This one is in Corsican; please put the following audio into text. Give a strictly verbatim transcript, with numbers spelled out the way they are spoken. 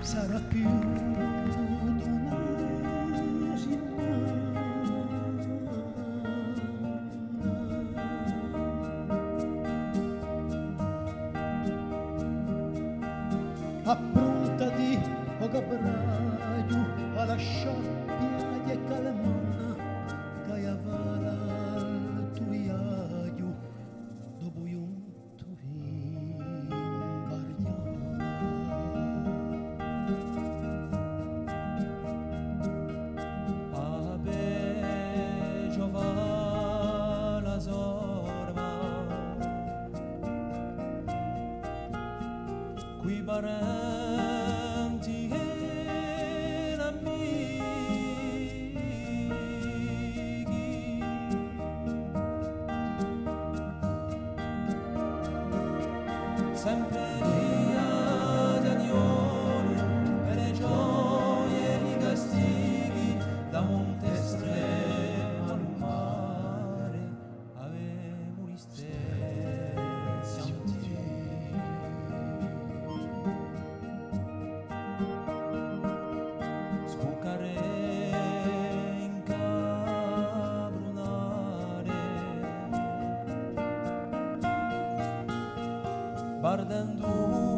Sarà più d'una simana. Appruntati, o capraghju, à lascià piaghja è calmana, ch'aghju à fà l'altru viaghju, dopu ghjuntu in Barghjana. Avè, ghjova la sorma, cù i parenti è l'amichi, sempre via d'agnolu, per e gioie è i castighi, da monte estremu à lu mare, avemu listessi antichi. Sbucare in Cabrunare, vardendu